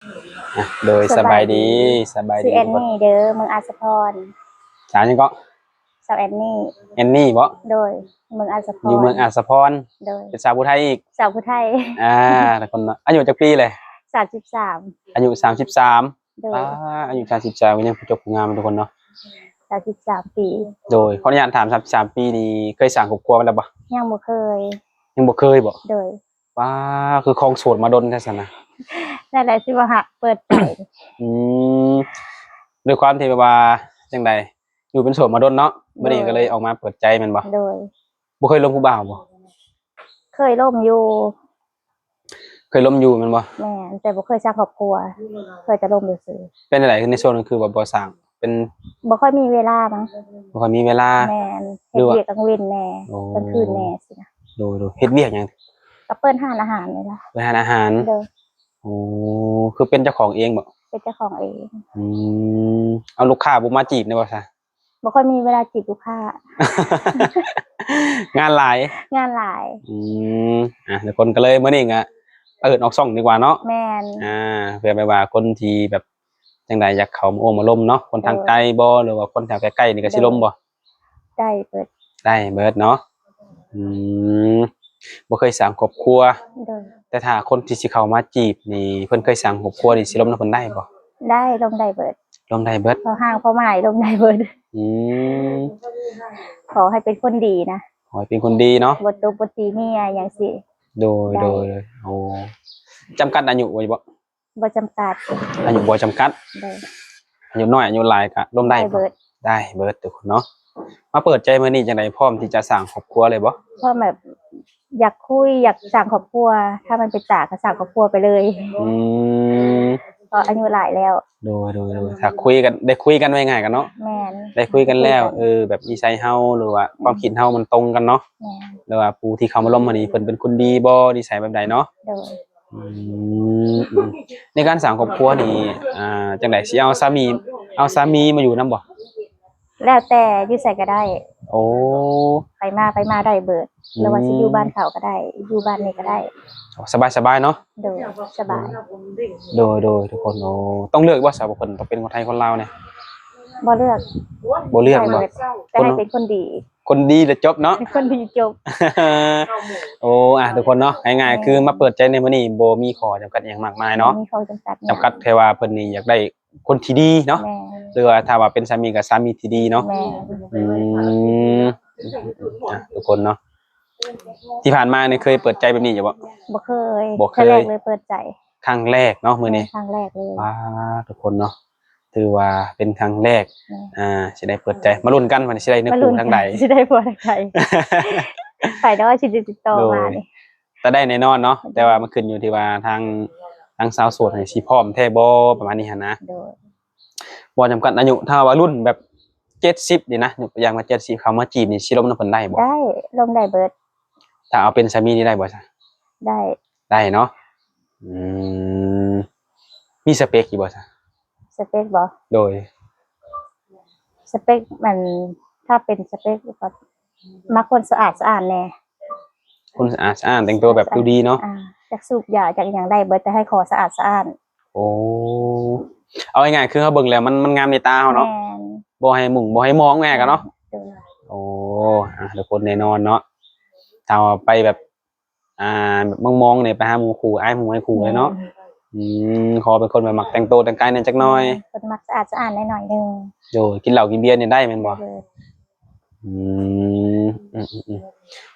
ອ່ະ ໂດຍ ສະບາຍດີ ສະບາຍດີ ສະບາຍດີ ຊື່ແອນນີເດີ ເມືອງອາດສະພອນ. ສາວຫຍັງເກາະ? ສາວແອນນີ. ແອນນີບໍ? ໂດຍ ເມືອງອາດສະພອນ ຢູ່ເມືອງອາດສະພອນ. ໂດຍ ເປັນສາວຜູ້ໄທອີກ. ສາວຜູ້ໄທ. ອ່າ ທຸກຄົນເນາະ ອາຍຸຈັກປີແຫຼະ? ສາມສິບສາມ. ອາຍຸສາມສິບສາມ. ໂດຍ ອ່າ ອາຍຸສາມສິບສາມ ກໍຍັງຜູ້ຈົບຜູ້ງາມທຸກຄົນເນາະ. ສາມສິບສາມປີ. ໂດຍ ຂໍອະນຸຍາດຖາມ ສາມສິບສາມປີນີ້ ເຄີຍສ້າງຄອບຄົວມາແລ້ວບໍ່? ຍັງບໍ່ເຄີຍ. ຍັງບໍ່ເຄີຍບໍ? ໂດຍ. ປ້າ ຄືຄອງໂສດມາດົນແທ້ຊັ້ນນະ. ນັ້ນແຫຼະ ຊິວ່າຫາເປີດໃຈ. ອືມ ດ້ວຍຄວາມທີ່ແບບວ່າ ຈັ່ງໃດ ຢູ່ເປັນໂສດມາດົນເນາະ ໂດຍ ມື້ນີ້ກໍເລີຍອອກມາເປີດໃຈແມ່ນບໍ່? ໂດຍ. ບໍ່ເຄີຍລົມຜູ້ບ່າວບໍ່? ເຄີຍລົມຢູ່. ເຄີຍລົມຢູ່ແມ່ນບໍ່? ແມ່ນ ແຕ່ບໍ່ເຄີຍສ້າງຄອບຄົວ ເຄີຍແຕ່ລົມຊື່ໆ. ເປັນຈັ່ງໃດ ໃນຊ່ວງນັ້ນຄືວ່າບໍ່ສ້າງ ເປັນ ບໍ່ຄ່ອຍມີເວລາມັ້ງ. ບໍ່ຄ່ອຍມີເວລາ. ແມ່ນ ເຮັດວຽກກາງເວັນແດ່ ໂອ້ ກາງຄືນແດ່ຊີ້ນະ. ໂດຍໆ ເຮັດວຽກຫຍັງ? ກໍເປີດຮ້ານອາຫານນີ້ລະ. ເປີດຮ້ານອາຫານ. ໂດຍ. ໂອ້ ຄືເປັນເຈົ້າຂອງເອງບໍ? ເປັນເຈົ້າຂອງເອງ. ອືມ ເອົາລູກຄ້າບໍ່ມາຈີບແດ່ບໍ່ຊະ? ບໍ່ຄ່ອຍມີເວລາຈີບລູກຄ້າ ງານຫຼາຍ. ງານຫຼາຍ. ອືມ ອ່ະ ທຸກຄົນກໍເລີຍ ມື້ນີ້ກໍເອີ້ນອອກຊ່ອງດີກວ່າເນາະ. ແມ່ນ. ອ່າ ເພື່ອແບບວ່າຄົນທີ່ແບບຈັ່ງໃດ ຢາກເຂົ້າມາໂອ້ມາລົມເນາະ ຄົນທາງໄກບໍ ໂດຍ ຫຼືວ່າຄົນແຖວໃກ້ໆນີ້ກໍຊິລົມບໍ່? ໂດຍ ໄດ້ເບິດ. ໄດ້ເບິດເນາະ. ອືມ ບໍ່ເຄີຍສ້າງຄອບຄົວ. ໂດຍ. ແຕ່ຖ້າຄົນທີ່ຊິເຂົ້າມາຈີບນີ້ ເພິ່ນເຄີຍສ້າງຄອບຄົວນີ້ ຊິລົມນຳເພິ່ນໄດ້ບໍ່? ໄດ້ ລົມໄດ້ເບິດ. ລົມໄດ້ເບິດ. ພໍຮ່າງພໍໝາຍ ລົມໄດ້ເບິດ. ອືມ ຂໍໃຫ້ເປັນຄົນດີນະ. ຂໍໃຫ້ເປັນຄົນດີເນາະ. ບໍ່ຕົບບໍ່ຕີເມຍຫຍັງຊີ້. ໂດຍ ໄດ້. ໂດຍ ໂດຍ. ໂອ້ ຈຳກັດອາຍຸໄວ້ບໍ່? ບໍ່ຈຳກັດ. ອາຍຸບໍ່ຈຳກັດ. ໂດຍ. ອາຍຸນ້ອຍອາຍຸຫຼາຍກະລົມໄດ້. ໄດ້ເບິດ. ໄດ້ເບິດທຸກຄົນເນາະ. ມາເປີດໃຈມື້ນີ້ຈັ່ງໃດ ພ້ອມທີ່ຈະສ້າງຄອບຄົວເລີຍບໍ່? ພ້ອມແບບ ຢາກຄຸຍ ຢາກສ້າງຄອບຄົວ ຖ້າມັນເປັນຕາກໍສ້າງຄອບຄົວໄປເລີຍ. ອືມ ເພາະອາຍຸຫຼາຍແລ້ວ. ໂດຍ ໂດຍ ໂດຍ. ຖ້າຄຸຍກັນ ໄດ້ຄຸຍກັນ ເວົ້າງ່າຍໆກັນເນາະ. ແມ່ນ. ໄດ້ຄຸຍກັນແລ້ວ ໄດ້ຄຸຍກັນ ເອີ ແບບນິໄສເຮົາ ຫຼືວ່າຄວາມຄິດເຮົາມັນຕົງກັນເນາະ. ແມ່ນ. ຫຼືວ່າຜູ້ທີ່ເຂົ້າມາລົມຫັ້ນນີ້ ເພິ່ນເປັນຄົນດີບໍ່ ນິໄສແບບໃດເນາະ. ໂດຍ. ອືມ ອືມ ໃນການສ້າງຄອບຄົວນີ້ ອ່າ ຈັ່ງໃດ ຊິເອົາສາມີ ເອົາສາມີມາຢູ່ນຳບໍ່? ແລ້ວແຕ່ ຢູ່ໃສກໍໄດ້. ໂອ້ ໄປມາ ໄປມາໄດ້ເບິດ. ອືມ ຫຼືວ່າຊິຢູ່ບ້ານເຂົາກໍໄດ້ ຢູ່ບ້ານນີ້ກໍໄດ້. ໂອ້ ສະບາຍໆເນາະ. ໂດຍ ສະບາຍ. ໂດຍ ໂດຍ ທຸກຄົນ. ໂອ້ ຕ້ອງເລືອກບໍ່ ສາວ ເພິ່ນຕ້ອງເປັນຄົນໄທຄົນລາວນີ້? ບໍ່ເລືອກ. ບໍ່ເລືອກບໍ່? ແຕ່ໃຫ້ເປັນຄົນດີ. ຄົນດີລະຈົບເນາະ. ຄົນດີຈົບ. ໂອ້ ອ່ະ ທຸກຄົນເນາະ ງ່າຍໆ ຄືມາເປີດໃຈໃນມື້ນີ້ ບໍ່ມີຂໍ້ຈຳກັດຫຍັງມາກມາຍເນາະ. ບໍ່ມີຂໍ້ຈຳກັດຫຍັງ. ຈຳກັດແຄ່ວ່າເພິ່ນນີ້ຢາກໄດ້ຄົນທີ່ດີເນາະ. ແມ່ນ. ຫຼືວ່າຖ້າວ່າເປັນສາມີກໍສາມີທີ່ດີເນາະ. ແມ່ນ. ອືມ ອ່ະ ທຸກຄົນເນາະ ທີ່ຜ່ານມານີ້ເຄີຍເປີດໃຈແບບນີ້ຢູ່ບໍ່? ບໍ່ເຄີຍ. ບໍ່ເຄີຍ. ຄັ້ງແລກເລີຍເປີດໃຈ. ຄັ້ງແລກເນາະ ມື້ນີ້. ແມ່ນ ຄັ້ງແລກເລີຍ. ວ້າ ທຸກຄົນເນາະ ຖືວ່າເປັນຄັ້ງແລກ. ແມ່ນ. ອ່າ ຊິໄດ້ເປີດໃຈ. ມາລຸ້ນກັນວ່າຊິໄດ້ເນື້ອຄູ່ທາງໃດ ຊິໄດ້ຜົວທາງໃດ. ໄປເນາະ ຊິໄດ້ຕິດຕໍ່ມານີ້. ໂດຍ. ແຕ່ໄດ້ແນ່ນອນເນາະ. ແຕ່ວ່າມັນຂຶ້ນຢູ່ທີ່ວ່າທາງ ທາງສາວໂສດນີ້ຊິພ້ອມແທ້ບໍ່ ປະມານນີ້ຫັ້ນນະ. ໂດຍ. ບໍ່ຈຳກັດອາຍຸ ຖ້າວ່າລຸ້ນແບບເຈັດສິບນີ້ນະ ຍົກຕົວຢ່າງວ່າເຈັດສິບ ເຂົ້າມາຈີບນີ້ ຊິລົມນຳເພິ່ນໄດ້ບໍ່? ໄດ້ ລົມໄດ້ເບິດ. ຖ້າເອົາເປັນສາມີນີ້ໄດ້ບໍ່ຊະ? ໄດ້. ໄດ້ເນາະ. ອືມ ມີສະເປັກຢູ່ບໍ່ຊະ? ສະເປັກບໍ່? ໂດຍ. ສະເປັກມັນ ຖ້າເປັນສະເປັກກໍມັກຄົນສະອາດສະອ້ານແດ່. ຄົນສະອາດສະອ້ານ ແຕ່ງຕົວແບບດູດີເນາະ. ອ່າ ຈັກສູບຢາ ຈັກອີ່ຫຍັງໄດ້ເບິດ ແຕ່ໃຫ້ຂໍສະອາດສະອ້ານ. ໂອ້ ເອົາງ່າຍໆ ຄືເຮົາເບິ່ງແລ້ວມັນ ມັນງາມໃນຕາເຮົາເນາະ. ແມ່ນ. ບໍ່ໃຫ້ໝຸ່ງ ບໍ່ໃຫ້ມອງ ແມ່ນກະເນາະ. ໂດຍ. ໂອ້ ອ່າ ທຸກຄົນແນ່ນອນເນາະ. ຖ້າວ່າໄປແບບ ອ່າ ແບບມອງໆນີ້ ໄປຫາໝູ່ຄູ່ ອ້າຍໝູ່ອ້າຍຄູ່ເລີຍເນາະ. ແມ່ນ. ອືມ ຂໍເປັນຄົນແບບມັກແຕ່ງໂຕແຕ່ງກາຍແດ່ຈັກໜ້ອຍ. ແມ່ນ ເພິ່ນມັກສະອາດສະອ້ານໜ້ອຍໆໜຶ່ງ. ໂດຍ. ກິນເຫຼົ້າກິນເບຍນີ້ໄດ້ແມ່ນບໍ່? ໂດຍ. ອືມ ອືມໆ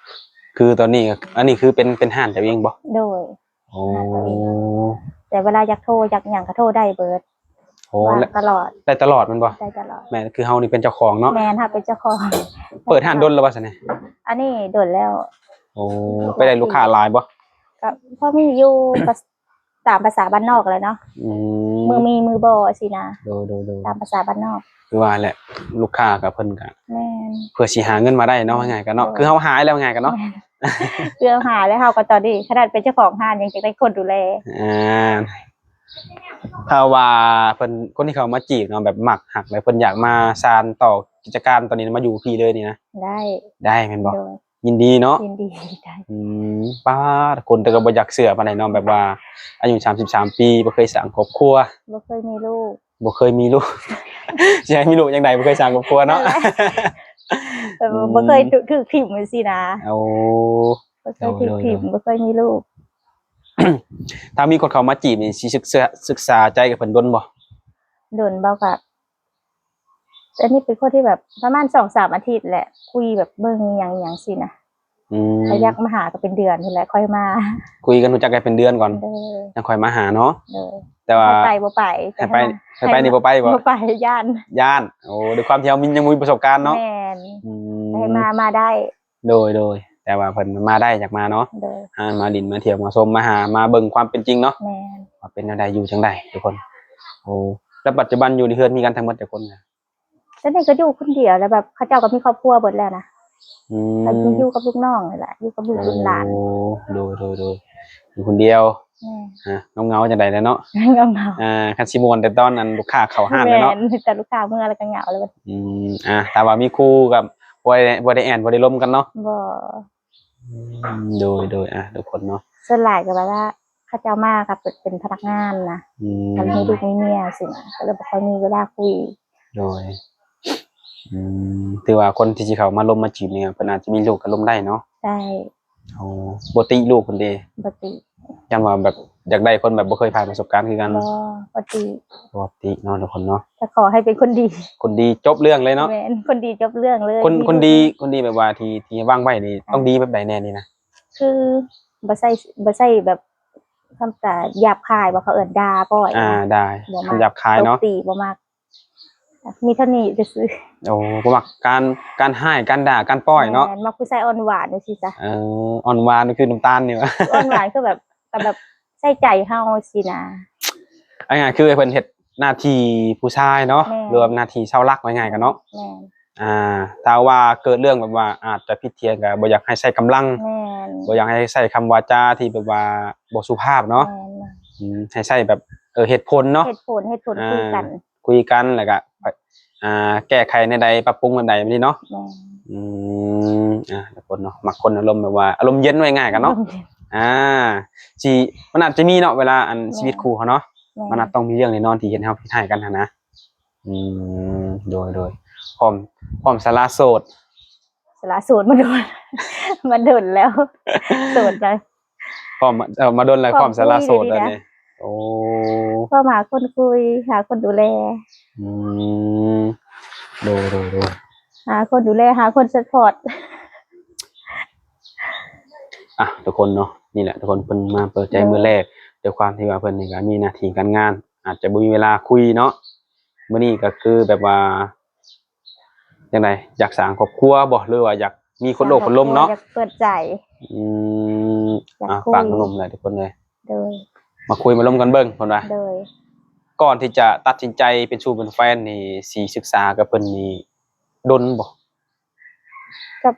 ໆ ຄືຕອນນີ້ ອັນນີ້ຄືເປັນ ເປັນຮ້ານເຈົ້າເອງບໍ່? ໂດຍ. ໂອ້ ຮ້ານເຈົ້າເອງ. ແຕ່ເວລາຢາກໂທ ຢາກຫຍັງກໍໂທໄດ້ເບິດ. ໂອ້ ວ່າງຕະຫຼອດ. ໄດ້ຕະຫຼອດແມ່ນບໍ່? ໄດ້ຕະຫຼອດ. ແມ່ນ ຄືເຮົານີ້ເປັນເຈົ້າຂອງເນາະ. ແມ່ນ ເຮົາເປັນເຈົ້າຂອງ. ເປີດຮ້ານດົນແລ້ວບໍ່ຊັ້ນນີ້? ອັນນີ້ດົນແລ້ວ. ໂອ້ ໄປໄດ້ລູກຄ້າຫຼາຍບໍ່? ກໍພໍມີຢູ່ ກໍ ຕາມພາສາບ້ານນອກແຫຼະເນາະ. ອືມ ມື້ມີມື້ບໍ່ຊີ້ນະ. ໂດຍໆໆ ຕາມພາສາບ້ານນອກ. ຄືວ່າແຫຼະ ລູກຄ້າກໍເພິ່ນກໍ ແມ່ນ ເພື່ອຊິຫາເງິນມາໄດ້ເນາະ ວ່າງ່າຍກໍເນາະ. ໂດຍ. ຄືເຮົາຫາແລ້ວ ວ່າງ່າຍກໍເນາະ. ແມ່ນ. ຄືເຮົາຫາແລ້ວ ເຮົາກໍຕອນນີ້ ຂະໜາດເປັນເຈົ້າຂອງຮ້ານຍັງຢາກໄດ້ຄົນດູແລ. ອ່າ ຖ້າວ່າເພິ່ນ ຄົນທີ່ເຂົ້າມາຈີບເນາະ ແບບມັກຮັກ ແລ້ວເພິ່ນຢາກມາສານຕໍ່ກິດຈະການຕອນນີ້ ມາຢູ່ພີ້ເລີຍນີ້ນະ? ໄດ້. ໄດ້ແມ່ນບໍ່? ໂດຍ. ຍິນດີເນາະ ຍິນດີ ດີໃຈ ອືມ ປາດ ຄົນແຕ່ກໍບໍ່ຢາກເຊື່ອປານໃດເນາະ ແບບວ່າອາຍຸສາມສິບສາມປີ ບໍ່ເຄີຍສ້າງຄອບຄົວ ບໍ່ເຄີຍມີລູກ ບໍ່ເຄີຍມີລູກ ຊິໃຫ້ມີລູກຈັ່ງໃດ ບໍ່ເຄີຍສ້າງຄອບຄົວເນາະ ນັ້ນແຫຼະ ແບບວ່າ ອືມ ບໍ່ເຄີຍຖືກ ຖືກຖິ້ມຈັ່ງຊີ້ນະ ໂອ້ ບໍ່ເຄີຍຖືກຖິ້ມ ໂດຍ ໂດຍ ບໍ່ເຄີຍມີລູກ ຖ້າມີຄົນເຂົ້າມາຈີບນີ້ ຊິສຶກສາ ສຶກສາໃຈກັບເພິ່ນດົນບໍ່? ດົນບໍ່ ກະ ອັນນີ້ເປັນຄົນທີ່ແບບປະມານສອງສາມອາທິດແຫຼະ ຄຸຍແບບເບິ່ງຫຍັງຫຍັງຊີ້ນະ ອືມ ກໍຢາກມາຫາກໍເປັນເດືອນພຸ້ນແຫຼະຄ່ອຍມາ ຄຸຍກັນຮູ້ຈັກກັນເປັນເດືອນກ່ອນ ໂດຍ ຈັ່ງຄ່ອຍມາຫາເນາະ ໂດຍ ແຕ່ວ່າໃຫ້ໄປບໍ່ໄປ ໃຫ້ໄປ ໃຫ້ໄປນີ້ບໍ່ໄປບໍ່? ບໍ່ໄປ ຢ້ານ ຢ້ານ ໂອ້ ດ້ວຍຄວາມທີ່ເຮົາມີ ຍັງບໍ່ມີປະສົບການເນາະ ແມ່ນ ອືມ ໃຫ້ມາ ມາໄດ້ ໂດຍ ໂດຍ ແຕ່ວ່າເພິ່ນມາໄດ້ ຢາກມາເນາະ ໂດຍ ອ່າ ມາຫຼິ້ນ ມາທ່ຽວ ມາຊົມ ມາຫາ ມາເບິ່ງຄວາມເປັນຈິງເນາະ ແມ່ນ ວ່າເປັນແນວໃດ ຢູ່ຈັ່ງໃດທຸກຄົນ ໂອ້ ແລ້ວປັດຈຸບັນຢູ່ໃນເຮືອນມີກັນທັງໝົດຈັກຄົນ? ຕອນນີ້ກໍຢູ່ຄົນດຽວ ແລ້ວແບບເຂົາເຈົ້າກໍມີຄອບຄົວເບິດແລ້ວນະ ອືມ ກໍຢູ່ກັບລູກນ້ອງນີ້ແຫຼະ ຢູ່ກັບລູກ ໂອ້ ຫຼານ ໂດຍ ໂດຍ ໂດຍ ຢູ່ຄົນດຽວ ແມ່ນ ອ່າ ເຫງົາໆ ຈັ່ງໃດແຫຼະເນາະ ເຫງົາໆ ອ່າ ຄັນຊິມ່ວນແຕ່ຕອນອັນລູກຄ້າເຂົ້າຮ້ານແຫຼະເນາະ ແມ່ນ ແຕ່ລູກຄ້າເມືອແລ້ວກໍເຫງົາແລ້ວ ອືມ ອ່າ ຖ້າວ່າມີຄູ່ກໍບໍ່ໄດ້ ບໍ່ໄດ້ແອ່ນ ບໍ່ໄດ້ລົມກັນເນາະ ບໍ່ ອືມ ໂດຍ ໂດຍ ອ່າ ທຸກຄົນເນາະ ສ່ວນຫຼາຍກໍແບບວ່າເຂົາເຈົ້າມາກໍເປັນ ເປັນພະນັກງານນະ ອືມ ກໍມີລູກມີເມຍຊີ້ນະ ກໍເລີຍບໍ່ຄ່ອຍມີເວລາຄຸຍ ໂດຍ ອືມ ຖືວ່າຄົນທີ່ຊິເຂົ້າມາລົມມາຈີບນີ້ ເພິ່ນອາດຈະມີລູກກໍລົມໄດ້ເນາະ ໃຊ່ ໂອ້ ບໍ່ຕິລູກເພິ່ນເດ? ບໍ່ຕິ ຢ້ານວ່າແບບຢາກໄດ້ຄົນແບບບໍ່ເຄີຍຜ່ານປະສົບການຄືກັນ ບໍ່ ບໍ່ຕິ ບໍ່ຕິເນາະ ທຸກຄົນເນາະ ແຕ່ຂໍໃຫ້ເປັນຄົນດີ ຄົນດີຈົບເລື່ອງເລີຍເນາະ ແມ່ນ ຄົນດີຈົບເລື່ອງເລີຍ ຄົນ ມີລູກ ຄົນດີ ຄົນດີແບບວ່າທີ່ ທີ່ວາງໄວ້ນີ້ ອ່າ ຕ້ອງດີແບບໃດແດ່ນີ້ນະ? ຄືບໍ່ໃຊ້ ບໍ່ໃຊ້ແບບ ຄຳຈາຫຍາບຄາຍບໍ່ ເຂົາເອີ້ນດ່າປ້ອຍ ອ່າ ນະ ດ່າ ບໍ່ມັກ ຄຳຫຍາບຄາຍເນາະ ຕົບຕີບໍ່ມັກ ມີເທົ່ານີ້ຊື່ໆ ໂອ້ ບໍ່ມັກການ ການຮ້າຍ ການດ່າ ການປ້ອຍເນາະ ແມ່ນ ມັກຜູ້ຊາຍອ່ອນຫວານຈັ່ງຊີ້ຊະ ເອີ ອ່ອນຫວານຄືນ້ຳຕານນີ້ຫວາ ອ່ອນຫວານຄືແບບ ກໍແບບໃສ່ໃຈເຮົາຊີ້ນະ ເອົາງ່າຍໆ ຄືໃຫ້ເພິ່ນເຮັດໜ້າທີ່ຜູ້ຊາຍເນາະ ແມ່ນ ຫຼືວ່າໜ້າທີ່ເສົາຫຼັກ ເວົ້າງ່າຍໆ ກັນເນາະ ແມ່ນ ອ່າ ຖ້າວ່າເກີດເລື່ອງແບບວ່າອາດຈະຜິດຖຽງ ກໍບໍ່ຢາກໃຫ້ໃຊ້ກຳລັງ ແມ່ນ ບໍ່ຢາກໃຫ້ໃຊ້ຄຳວາຈາທີ່ແບບວ່າບໍ່ສຸພາບເນາະ ແມ່ນ ອືມ ໃຫ້ໃຊ້ແບບ ເອີ ເຫດຜົນເນາະ ເຫດຜົນ ເຫດຜົນ ອ່າ ຄຸຍກັນ ຄຸຍກັນ ແລ້ວກໍ ອ່າ ແກ້ໄຂແນວໃດ ປັບປຸງແບບໃດແບບນີ້ເນາະ ແມ່ນ ອືມ ອ່າ ທຸກຄົນເນາະ ມັກຄົນອາລົມແບບວ່າອາລົມເຢັນ ເວົ້າງ່າຍໆ ກັນເນາະ ອາ ຊິ ມັນອາດຈະມີເນາະ ເວລາອັນ ແມ່ນ ຊີວິດຄູ່ເຮົາເນາະ ແມ່ນ ມັນອາດຕ້ອງມີເລື່ອງແນ່ນອນທີ່ເຮັດໃຫ້ເຮົາຜິດຮ້າຍກັນຫັ້ນນະ ອືມ ໂດຍ ໂດຍ ພ້ອມ ພ້ອມສະຫຼະໂສດ ສະຫຼະໂສດມາດົນ ມາດົນແລ້ວ ໂສດແລ້ວ ພ້ອມ ເອີ ມາດົນແລ້ວ ພ້ອມສະຫຼະໂສດແລ້ວນີ້ ໂອ້ ພ້ອມຫາຄົນຄຸຍ ຫາຄົນດູແລ ອືມ ໂດຍ ໂດຍ ໂດຍ ຫາຄົນດູແລ ຫາຄົນຊັບພອດ ອ່ະ ທຸກຄົນເນາະ ນີ້ແຫຼະ ທຸກຄົນ ເພິ່ນມາເປີດໃຈ ໂດຍ ມື້ແລກ ດ້ວຍຄວາມທີ່ວ່າເພິ່ນນີ້ກໍມີໜ້າທີ່ການງານ ອາດຈະບໍ່ມີເວລາຄຸຍເນາະ ມື້ນີ້ກໍຄືແບບວ່າ ຈັ່ງໃດ ຢາກສ້າງຄອບຄົວບໍ່ ຫຼືວ່າຢາກມີຄົນໂອ້ຄົນລົມເນາະ ຢາກເປີດໃຈ ອືມ ຢາກ ອ່າ ຄຸຍ ຝາກໜຸ່ມໆ ແຫຼະທຸກຄົນເອີຍ ໂດຍ ມາຄຸຍມາລົມກັນເບິ່ງ ເພິ່ນວ່າ ໂດຍ ກ່ອນທີ່ຈະຕັດສິນໃຈເປັນຊູ້ເປັນແຟນນີ້ ຊິສຶກສາກັບເພິ່ນນີ້ດົນບໍ່? ກໍ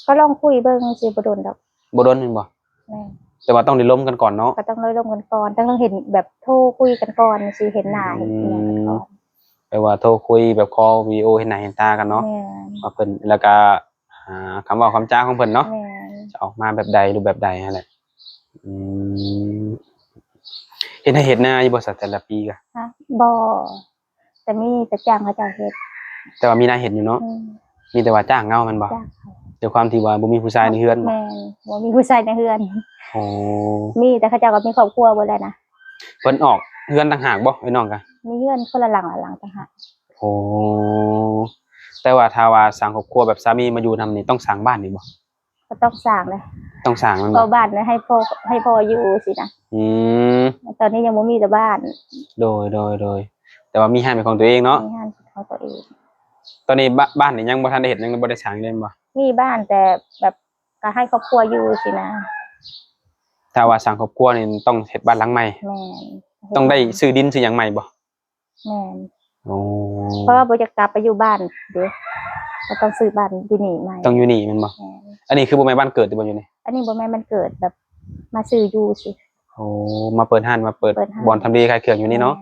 ກໍລອງຄຸຍເບິ່ງ ຊິບໍ່ດົນດອກ ບໍ່ດົນແມ່ນບໍ່? ແມ່ນ ແຕ່ວ່າຕ້ອງໄດ້ລົມກັນກ່ອນເນາະ ກໍຕ້ອງໄດ້ລົມກັນກ່ອນ ຕ້ອງເຫັນແບບໂທຄຸຍກັນກ່ອນ ຊິເຫັນໜ້າ ອືມ ເຫັນອີ່ຫຍັງກັນກ່ອນ ແປວ່າໂທຄຸຍແບບຄໍວິດີໂອເຫັນໜ້າເຫັນຕາກັນເນາະ ແມ່ນ ວ່າເພິ່ນ ແລ້ວກໍ ອ່າ ຄຳເວົ້າຄຳຈາຂອງເພິ່ນເນາະ ແມ່ນ ຈະອອກມາແບບໃດ ຮູບແບບໃດຫັ້ນແຫຼະ ອືມ ເຮັດໄຮ່ເຮັດນາຢູ່ບໍ່ຊະ ແຕ່ລະປີກະ? ຮະ ບໍ່ ແຕ່ມີ ແຕ່ຈ້າງເຂົາເຈົ້າເຮັດ ແຕ່ວ່າມີນາເຮັດຢູ່ເນາະ ອືມ ມີແຕ່ວ່າຈ້າງເອົາແມ່ນບໍ່? ຈ້າງເຂົາ ດ້ວຍຄວາມທີ່ວ່າບໍ່ມີຜູ້ຊາຍໃນເຮືອນບໍ່? ແມ່ນ ບໍ່ມີຜູ້ຊາຍໃນເຮືອນ ໂອ້ ມີ ແຕ່ເຂົາເຈົ້າກໍມີຄອບຄົວເບິດແລ້ວນະ ເພິ່ນອອກເຮືອນຕ່າງຫາກບໍ່ ເອື້ອຍນ້ອງກະ? ມີເຮືອນຄົນລະຫຼັງ ລະຫຼັງຕ່າງຫາກ ໂອ້ ແຕ່ວ່າຖ້າວ່າສ້າງຄອບຄົວແບບສາມີມາຢູ່ນຳນີ້ ຕ້ອງສ້າງບ້ານອີກບໍ່? ກໍຕ້ອງສ້າງເດ້ ຕ້ອງສ້າງແມ່ນບໍ່? ເພາະບ້ານໃຫ້ພໍ່ ໃຫ້ພໍ່ຢູ່ຊີ້ນະ ອືມ ຕອນນີ້ຍັງບໍ່ມີແຕ່ບ້ານ ໂດຍ ໂດຍ ໂດຍ ແຕ່ວ່າມີຮ້ານເປັນຂອງຕົວເອງເນາະ ມີຮ້ານເປັນຂອງຕົວເອງ ຕອນນີ້ ບ້ານ ບ້ານນີ້ຍັງບໍ່ທັນໄດ້ເຮັດ ຍັງບໍ່ໄດ້ສ້າງເລີຍແມ່ນບໍ່? ມີບ້ານ ແຕ່ແບບກໍໃຫ້ຄອບຄົວຢູ່ຊີ້ນະ ຖ້າວ່າສ້າງຄອບຄົວນີ້ຕ້ອງເຮັດບ້ານຫຼັງໃໝ່ ແມ່ນ ຕ້ອງໄດ້ຊື້ດິນຊື້ຫຍັງໃໝ່ບໍ່? ແມ່ນ ໂອ້ ເພາະວ່າບໍ່ຢາກກັບໄປຢູ່ບ້ານເດ້ ກໍຕ້ອງຊື້ບ້ານຢູ່ນີ້ໃໝ່ ຕ້ອງຢູ່ນີ້ແມ່ນບໍ່? ແມ່ນ ອັນນີ້ຄືບໍ່ແມ່ນບ້ານເກີດຕິບໍ່ຢູ່ນີ້? ອັນນີ້ບໍ່ແມ່ນບ້ານເກີດ ແບບມາຊື້ຢູ່ຊື່ ໂອ້ ມາເປີດຮ້ານ ມາເປີດ ເປີດຮ້ານ ບ່ອນທຳເລຂາຍເຄື່ອງຢູ່ນີ້ເນາະ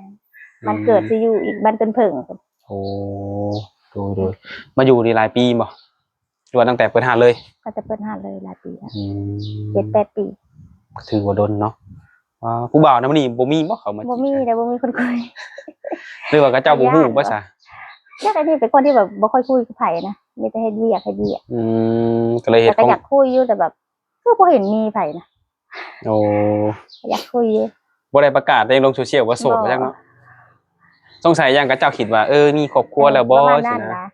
ແມ່ນ ອືມ ບ້ານເກີດຊິຢູ່ອີກບ້ານຕົ້ນເຜິ້ງ ໂອ້ ໂດຍ ໂດຍ ມາຢູ່ນີ້ຫຼາຍປີບໍ່? ຫຼືວ່າຕັ້ງແຕ່ເປີດຮ້ານເລີຍ? ຕັ້ງແຕ່ເປີດຮ້ານເລີຍ ຫຼາຍປີແລ້ວ. ອືມ ເຈັດແປດປີ. ຖືວ່າດົນເນາະ. ອ່າ ຜູ້ບ່າວນຳນີ້ບໍ່ມີບໍ່ເຂົ້າມາຈີບ? ບໍ່ມີເດ້ ບໍ່ມີຄົນຄຸຍ. ຫຼືວ່າເຂົາເຈົ້າບໍ່ຮູ້ບໍ່ຊະ? ຈັກ ອັນນີ້ເປັນຄົນທີ່ແບບບໍ່ຄ່ອຍຄຸຍກັບໃຜນະ ມີແຕ່ເຮັດວຽກ ເຮັດວຽກ. ອືມ ກໍເລີຍເຮັດ ແຕ່ກໍຢາກຄຸຍຢູ່ ແຕ່ແບບ ຄືບໍ່ເຫັນມີໃຜນະ. ໂອ້ ຢາກຄຸຍຢູ່. ບໍ່ໄດ້ປະກາດໃນລົງໂຊຊຽວວ່າໂສດວ່າຈັ່ງເນາະ. ບໍ່. ສົງໄສຢ່າງເຂົາເຈົ້າຄິດວ່າ ເອີ ມີຄອບຄົວແລ້ວບໍ່ ປະມານນັ້ນນະ.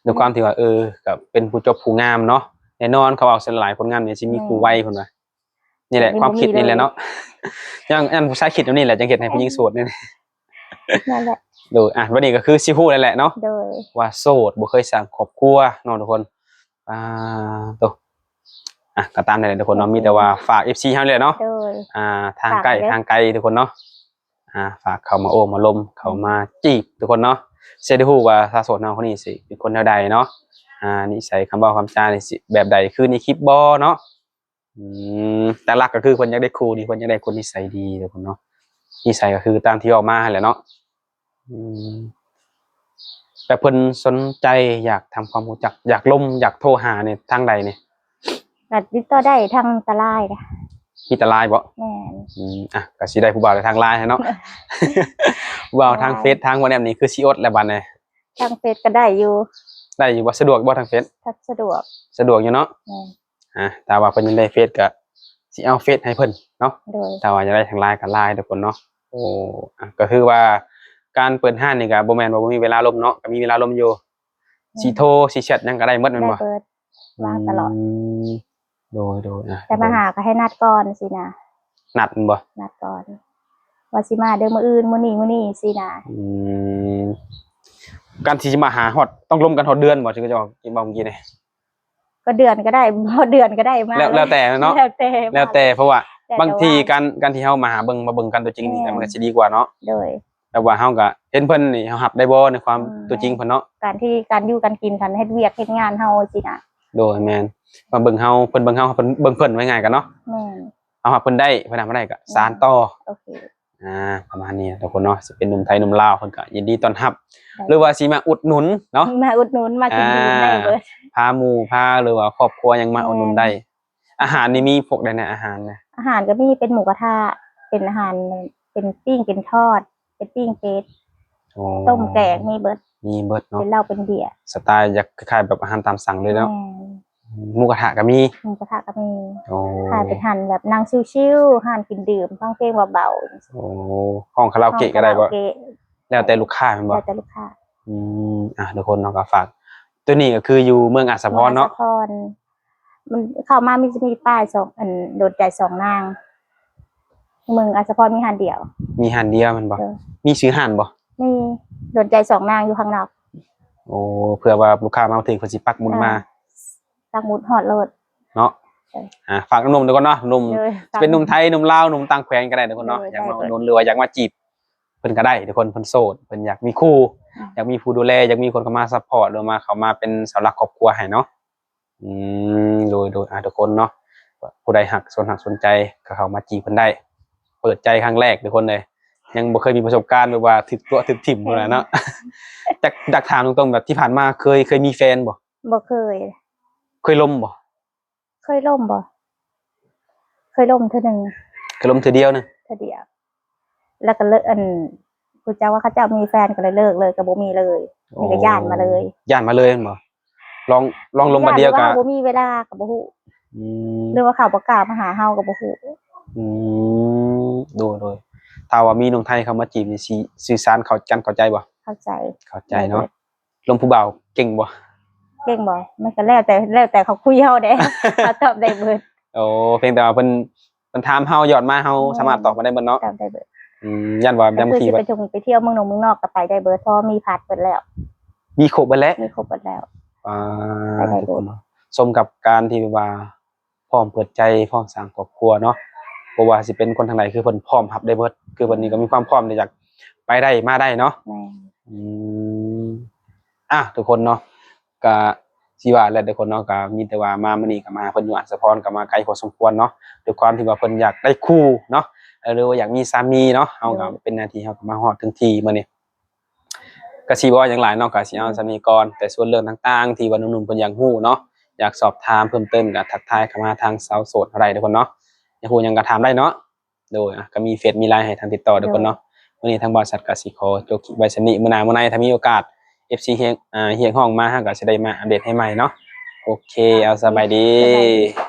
ດ້ວຍຄວາມທີ່ວ່າ ເອີ ກໍເປັນຜູ້ຈົບຜູ້ງາມເນາະ ແນ່ນອນ ເຂົາເວົ້າສ່ວນຫຼາຍຄົນງາມນີ້ຊິມີ ແມ່ນ ຄູ່ໄວເພິ່ນວ່າ. ນີ້ແຫຼະ ຄວາມຄິດນີ້ແຫຼະເນາະ. ຢ່າງອັນຜູ້ຊາຍຄິດແນວນີ້ແຫຼະ ຈຶ່ງເຮັດໃຫ້ຜູ້ຍິງໂສດນີ້. ນັ້ນແຫຼະ. ໂດຍ ອ່ະ ບັດນີ້ກໍຄືຊິຮູ້ແລ້ວແຫຼະເນາະ ໂດຍ ວ່າໂສດ ບໍ່ເຄີຍສ້າງຄອບຄົວເນາະທຸກຄົນ. ອ່າ ໂຕ ອ່ະ ກໍຕາມນັ້ນແຫຼະທຸກຄົນເນາະ. ໂອເຄ ມີແຕ່ວ່າຝາກເອັຟຊີເຮົານີ້ແຫຼະເນາະ ໂດຍ ອ່າ ທາງໃກ້ ຝາກເດີ ທາງໄກທຸກຄົນເນາະ. ອ່າ ຝາກເຂົ້າມາໂອ້ມາລົມ ເຂົ້າມາຈີບທຸກຄົນເນາະ ຊິໄດ້ຮູ້ວ່າສາວໂສດເຮົາຄົນນີ້ຊິເປັນຄົນແນວໃດເນາະ. ອ່າ ນິໄສ ຄຳເວົ້າຄຳຈານີ້ຊິແບບໃດ ຄືໃນຄລິບບໍ່ເນາະ. ອືມ ແຕ່ຫຼັກກໍຄືເພິ່ນຢາກໄດ້ຄູ່ນີ້ ເພິ່ນຢາກໄດ້ຄົນນິໄສດີທຸກຄົນເນາະ. ນິໄສກໍຄືຕາມທີ່ອອກມາຫັ້ນແຫຼະເນາະ. ອືມ ແຕ່ເພິ່ນສົນໃຈຢາກທຳຄວາມຮູ້ຈັກ ຢາກລົມ ຢາກໂທຫານີ້ທາງໃດນີ້? ກໍຕິດຕໍ່ໄດ້ທາງຕາລາຍນະ. ມີຕາລາຍບໍ່? ແມ່ນ. ອືມ ອ່ະ ກໍຊິໄດ້ຜູ້ບ່າວທາງລາຍເນາະ. ຜູ້ບ່າວທາງເຟສ ທາງວັອດແອັບນີ້ຄືຊິອົດແລ້ວບັດນີ້. ທາງເຟສກໍໄດ້ຢູ່. ໄດ້ຢູ່ບໍ່? ສະດວກບໍ່ທາງເຟສ? ສະດວກ. ສະດວກຢູ່ເນາະ. ແມ່ນ. ອ່າ ຖ້າວ່າເພິ່ນຍັງໄດ້ເຟສກໍຊິເອົາເຟສໃຫ້ເພິ່ນເນາະ. ໂດຍ. ຖ້າວ່າຢາກໄດ້ທາງລາຍກໍລາຍທຸກຄົນເນາະ. ໂອ້ ອ່ະ ກໍຄືວ່າການເປີດຮ້ານນີ້ກໍບໍ່ແມ່ນວ່າບໍ່ມີເວລາລົມເນາະ ກໍມີເວລາລົມຢູ່. ແມ່ນ. ຊິໂທ ຊິແຊັດຫຍັງກໍໄດ້ໝົດແມ່ນບໍ່? ໄດ້ເບິດ. ວ່າງຕະຫຼອດ. ອືມ ໂດຍໆ ອ່ະ ແຕ່ມາຫາກໍໃຫ້ນັດກ່ອນຊີ້ນະ. ນັດແມ່ນບໍ່? ນັດກ່ອນ ວ່າຊິມາເດີມື້ອື່ນ ມື້ນີ້ ມື້ນີ້ຊີ້ນະ. ອືມ ການທີ່ຊິມາຫາຮອດ ຕ້ອງລົມກັນຮອດເດືອນບໍ່? ທີ່ເຂົາເຈົ້າເວົ້າເມື່ອກີ້ນີ້ ກໍເດືອນກໍໄດ້ ຮອດເດືອນກໍໄດ້ມາ. ແລ້ວ ແລ້ວແຕ່ເນາະ. ແລ້ວແຕ່ ແລ້ວແຕ່ ເພາະວ່າ ແຕ່ ບາງທີ ແຕ່ວ່າ ການ ການທີ່ເຮົາມາຫາເບິ່ງ ມາເບິ່ງກັນຕົວຈິງນີ້ ແມ່ນ ກໍມັນກໍຊິດີກວ່າເນາະ. ໂດຍ. ແຕ່ວ່າເຮົາກໍເຫັນເພິ່ນນີ້ ເຮົາຮັບໄດ້ບໍ່ໃນຄວາມ ອືມ ຕົວຈິງເພິ່ນເນາະ? ການທີ່ ການຢູ່ການກິນ ການເຮັດວຽກເຮັດງານເຮົາຊີ້ນະ. ໂດຍ ແມ່ນ. ມາເບິ່ງເຮົາ ເພິ່ນເບິ່ງເຮົາ ເພິ່ນເບິ່ງເພິ່ນ ວ່າງ່າຍກັນເນາະ. ແມ່ນ. ເຮົາຮັບເພິ່ນໄດ້ ເພິ່ນຮັບເຮົາໄດ້ກໍ ໂດຍ ສານຕໍ່. ໂອເຄ. ອ່າ ປະມານນີ້ທຸກຄົນເນາະ. ຊິເປັນໜຸ່ມໄທ ໜຸ່ມລາວ ເພິ່ນກໍຍິນດີຕ້ອນຮັບ. ໄດ້. ຫຼືວ່າຊິມາອຸດໜູນເນາະ. ມາອຸດໜູນ ມາກິນ ອ່າ ໄດ້ເບິດ. ພາໝູ່ພາ ຫຼືວ່າຄອບຄົວຫຍັງມາ ແມ່ນ ອຸດໜູນໄດ້. ອາຫານນີ້ມີພວກໃດແດ່ ອາຫານນະ? ອາຫານກໍມີເປັນໝູກະທະ ເປັນອາຫານ ເປັນປີ້ງ ເປັນທອດ ເປັນປີ້ງເປັດ. ໂອ້ ຕົ້ມແກງ ມີເບິດ. ມີເບິດເນາະ. ເປັນເຫຼົ້າເປັນເບຍ. ສະໄຕລ໌ຢາກຄ້າຍໆແບບອາຫານຕາມສັ່ງເລີຍເນາະ. ແມ່ນ. ໝູກະທະກໍມີ. ໝູກະທະກໍມີ. ໂອ້ ຂາຍເປັນຫັ້ນ ແບບນັ່ງຊິວໆ ຮ້ານກິນດື່ມ ຟັງເພງເບົາໆ. ໂອ້ ຮ້ອງຄາຣາໂອເກະກໍໄດ້ບໍ່? ຮ້ອງຄາຣາໂອເກະ. ແລ້ວແຕ່ລູກຄ້າແມ່ນບໍ່? ແລ້ວແຕ່ລູກຄ້າ. ອືມ ອ່ະ ທຸກຄົນເນາະ ກໍຝາກ ຕົວນີ້ກໍຄືຢູ່ເມືອງອາດສະພອນເນາະ. ເມືອງອາດສະພອນ. ມັນເຂົ້າມາມີ ຈະມີປ້າຍສອງ ອັນ ດົນໃຈສອງນາງ. ເມືອງອາດສະພອນມີຮ້ານດຽວ. ມີຮ້ານດຽວແມ່ນບໍ່? ໂດຍ. ມີຊື່ຮ້ານບໍ່? ມີ. ດົນໃຈສອງນາງຢູ່ຂ້າງນອກ. ໂອ້ ເພື່ອວ່າລູກຄ້າມາບໍ່ຖືກ ເພິ່ນຊິປັກໝຸດມາ. ອ່າ ປັກໝຸດຮອດໂລດເນາະ. ໂດຍ. ອ່າ ຝາກໜຸ່ມໆ ທຸກຄົນເນາະ. ໜຸ່ມ ໂດຍ. ຊິເປັນໜຸ່ມໄທ ໜຸ່ມລາວ ໜຸ່ມຕ່າງແຂວງກໍໄດ້ ທຸກຄົນເນາະ. ໂດຍ. ຢາກມາອຸດໜູນ ຫຼືວ່າຢາກມາຈີບ ເພິ່ນກໍໄດ້ທຸກຄົນ ເພິ່ນໂສດ ເພິ່ນຢາກມີຄູ່ ອືມ ຢາກມີຜູ້ດູແລ ຢາກມີຄົນເຂົ້າມາຊັບພອດ ຫຼືວ່າເຂົ້າມາເປັນເສົາຫຼັກຄອບຄົວໃຫ້ເນາະ. ອືມ ໂດຍ ໂດຍ ອ່າ ທຸກຄົນເນາະ ຜູ້ໃດຮັກ ສົນຮັກສົນໃຈ ກໍເຂົ້າມາຈີບເພິ່ນໄດ້ ເປີດໃຈຄັ້ງແລກທຸກຄົນເອີຍ ຍັງບໍ່ເຄີຍມີປະສົບການແບບວ່າຖືກຕົວະຖືກຖິ້ມພຸ້ນນະເນາະ. ຢາກ ຢາກຖາມຕົງໆ ແບບທີ່ຜ່ານມາເຄີຍ ເຄີຍມີແຟນບໍ່? ບໍ່ເຄີຍ. ເຄີຍລົມບໍ່? ເຄີຍລົມບໍ່? ເຄີຍລົມເທື່ອໜຶ່ງ. ເຄີຍລົມເທື່ອດຽວໜຶ່ງ? ເທື່ອດຽວ. ແລ້ວກໍເລີກ ອັນ ຮູ້ຈັກວ່າເຂົາເຈົ້າມີແຟນ ກໍເລີຍເລີກເລີຍ ກໍບໍ່ມີເລີຍ. ໂອ້ ນີ້ກໍຢ້ານມາເລີຍ. ຢ້ານມາເລີຍແມ່ນບໍ່? ລອງ ລອງລົມບາດດຽວກໍ ຢ້ານວ່າເຮົາບໍ່ມີເວລາກໍບໍ່ຮູ້. ອືມ ຫຼືວ່າເຂົາບໍ່ກ້າມາຫາເຮົາກໍບໍ່ຮູ້. ອືມ ໂດຍ ໂດຍ. ຖ້າວ່າມີໜຸ່ມໄທເຂົ້າມາຈີບນີ້ ຊິສື່ສານເຂົ້າກັນ ເຂົ້າໃຈບໍ່? ເຂົ້າໃຈ. ເຂົ້າໃຈເນາະ. ລົມຜູ້ບ່າວເກັ່ງບໍ່? ເກັ່ງບໍ່? ມັນກໍແລ້ວແຕ່ ແລ້ວແຕ່ເຂົາຄຸຍເຮົາເດ້. ເຮົາຕອບໄດ້ເບິດ. ໂອ້ ພຽງແຕ່ວ່າເພິ່ນ ເພິ່ນຖາມເຮົາ ຢອດມາ ເຮົາ ແມ່ນ ສາມາດຕອບມາໄດ້ເບິດເນາະ. ຕອບໄດ້ເບິດ. ອືມ ຢ້ານວ່າ ກໍຄືຊິໄປທ່ອງໄປທ່ຽວເມືອງນອກເມືອງນອກກໍໄປໄດ້ເບິດ ເພາະວ່າມີພາດເບິດແລ້ວ. ມີຄົບເບິດແລ້ວ? ມີຄົບເບິດແລ້ວ. ອ່າ ໄປໄດ້ເບິດ. ສົມກັບການທີ່ແບບວ່າ ພ້ອມເປີດໃຈ ພ້ອມສ້າງຄອບຄົວເນາະ. ບໍ່ວ່າຊິເປັນຄົນທາງໃດ ຄືເພິ່ນພ້ອມຮັບໄດ້ເບິດ ຄືເພິ່ນນີ້ກໍມີຄວາມພ້ອມທີ່ຢາກໄປໄດ້ມາໄດ້ເນາະ. ແມ່ນ. ອືມ ອ່ະ ທຸກຄົນເນາະ ກະຊິວ່າແຫຼະທຸກຄົນເນາະ ກະມີແຕ່ວ່າມາມື້ນີ້ກະມາຫາເພິ່ນຢູ່ອາດສະພອນ ກະມາໄກພໍສົມຄວນເນາະ ດ້ວຍຄວາມທີ່ວ່າເພິ່ນຢາກໄດ້ຄູ່ເນາະ ເອີ ຫຼືວ່າຢາກມີສາມີເນາະ ເຮົາກະ ໂດຍ ເປັນໜ້າທີ່ເຮົາກະມາຮອດເຖິງທີ່ມື້ນີ້. ກໍຊິບໍ່ເວົ້າຫຍັງຫຼາຍເນາະ ກໍຊິເອົາສ່ຳນີ້ກ່ອນ. ແຕ່ສ່ວນເລື່ອງຕ່າງໆ ທີ່ວ່າໜຸ່ມໆເພິ່ນຢາກຮູ້ເນາະ ຢາກສອບຖາມເພີ່ມເຕີມ ກໍທັກທາຍເຂົ້າມາທາງສາວໂສດເຮົາໄດ້ທຸກຄົນເນາະ. ຢາກຮູ້ຫຍັງກໍຖາມໄດ້ເນາະ. ໂດຍ ອ່ະ ກໍມີເຟສມີໄລນ໌ໃຫ້ທາງຕິດຕໍ່ທຸກຄົນເນາະ. ໂດຍ ມື້ນີ້ທາງບໍລິສັດກໍຊິຂໍຈົບຄລິບໄວ້ສ່ຳນີ້. ມື້ໜ້າມື້ໃນຖ້າມີໂອກາດ ເອັຟຊີ ຮຽກ ອ່າ ຮຽກຮ້ອງມາ ເຮົາກໍຊິໄດ້ມາອັບເດດໃຫ້ໃໝ່ເນາະ. ໂອເຄ ເອົາ ສະບາຍດີ.